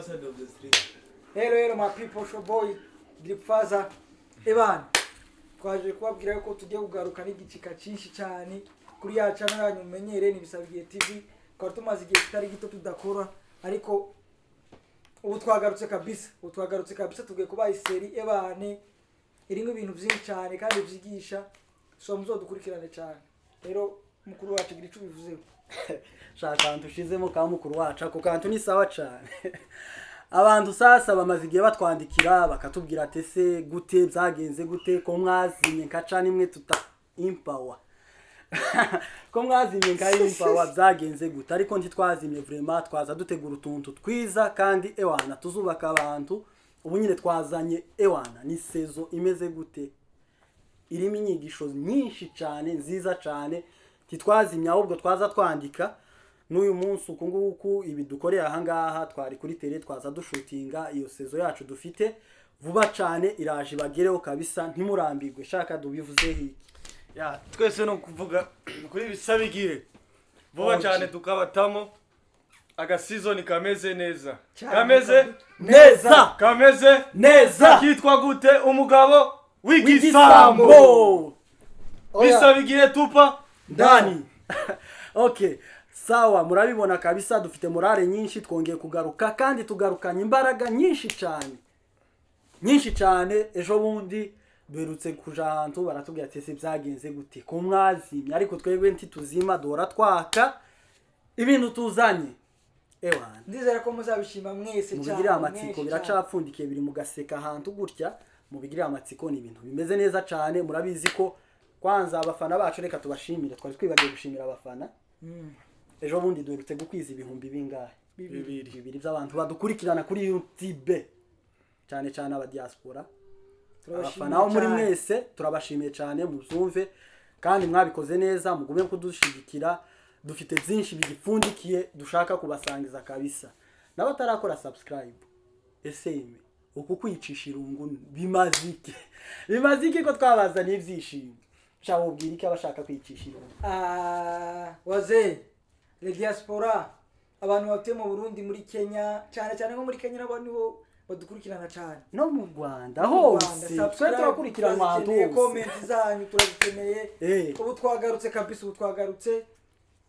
Side of the street. Hello, hello, my people, show boy Drip Faza. Evan, twaje kubabwira ko tugiye kugaruka n'igicika cyinshi cyane kuri ya channel yanyu mumenyere, ni Bisabigihe TV. Twari tumaze igihe kitari gito tudakora, ariko ubu twagarutse kabisa, ubu twagarutse kabisa. Tugiye kubaha i série, ebane, irimo ibintu byinshi cyane kandi byigisha, so muzodukurikirane cyane. Rero mukuru wacu, gira ico ubivuzeho. Shaka akantu ushizemo ka mukuru wacu, ako kantu ni sawa cane. Abantu sasa bamaze igihe batwandikira, bakatubwira ati: "Ese gute byagenze, gute ko mwazimye nka cana imwe tuta impawa, ko mwazimye nka impawa, byagenze gute?" Ariko ntitwazimye vraiment, twaza dutegura utuntu twiza kandi, ewana, tuzubaka abantu. Ubu nyine twazanye, ewana, ni saison imeze gute, irimo inyigisho nyinshi cyane, nziza cyane. Ntitwazimye, ahubwo twaza twandika n'uyu munsi uku nguku. Ibi dukorera ahangaha, twari kuri tele, twaza dushutinga iyo saison yacu dufite vuba cyane, iraje ibagereho kabisa, ntimurambirwe. Shaka dubivuzeho iki? Ya, twese no kuvuga kuri Bisabigihe vuba Okay. cyane, tukabatamo aga season kameze neza. Cyane. Kameze neza. Kameze neza. Kitwa gute? Umugabo w'igisambo. W'igisambo. Oya. Bisabigihe tupa ndani. Okay, sawa, murabibona kabisa dufite morale nyinshi, twongeye kugaruka kandi tugarukanye imbaraga nyinshi cyane, nyinshi cyane. Ejo bundi duherutse kuja ahantu, baratubwira ati: "Ese byagenze gute ko mwazimye?" Ariko twebwe ntituzima, duhora twaka. Ibintu tuzanye, ewana, Ndizera ko muzabishima mwese cyane. Mubigirire amatsiko. Mwinshi cyane. Biracapfundikiye, biri mu gaseka ahantu gutya, mubigirire amatsiko, ni ibintu bimeze neza cyane. Murabizi ko kwanza abafana bacu, reka tubashimire, twari twibagiwe gushimira abafana. Ejo bundi duherutse gukwiza ibihumbi bingahe? 2. 2 by'abantu badukurikirana kuri YouTube, cyane cyane aba diaspora. Turabashimiye Abafana aho muri cyane. mwese, turabashimiye cyane, mubyumve kandi mwabikoze neza, mugume kudushigikira. Dufite byinshi bigipfundikiye dushaka kubasangiza kabisa. N'abatarakora subscribe, ese ime uku kwicisha irungu bimaze iki? Bimaze iki ko twabazaniye ibyishimo? Nshaka wubwira iki abashaka kwicisha irungu? Ah, wazee, le diaspora, abantu batuye mu Burundi, muri Kenya, cyane cyane nko muri Kenya, nabo nibo badukurikirana cyane. No mu Rwanda Mu Rwanda, hose twe subscribe, turakurikirana ahantu turazikeneye, hose. Comment zanyu turazikeneye. Ubu twagarutse kabisa, ubu twagarutse,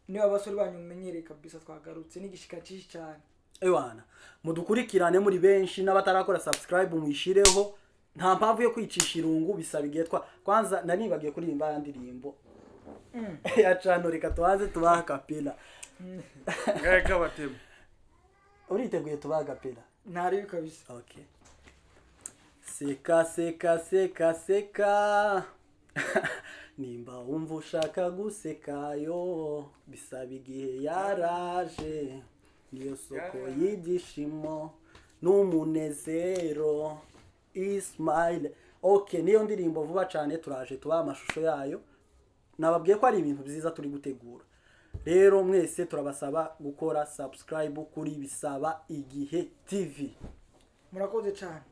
niba abasore banyu mumenyereye kabisa, twagarutse n'igishika cyinshi cyane. Ewana, mudukurikirane muri benshi, n'abatarakora subscribe muyishireho, nta mpamvu yo kwicisha irungu. Bisaba igihe twa kwanza nanibagiye kuririmba ya ndirimbo ya cano, reka tubanze tubaha kapela. Ngaye kabatema. Uriteguye tubaha kapela? Ntaribi kabisa. Okay. Seka, seka, seka, seka, nimba wumva ushaka guseka yo, bisaba igihe yaraje, niyo soko y'ibyishimo n'umunezero. Ismail, okay, niyo ndirimbo. Vuba cyane turaje tubaha amashusho yayo. Nababwiye ko ari ibintu byiza turi gutegura. Rero mwese turabasaba gukora subscribe kuri Bisaba Igihe TV. Murakoze cyane.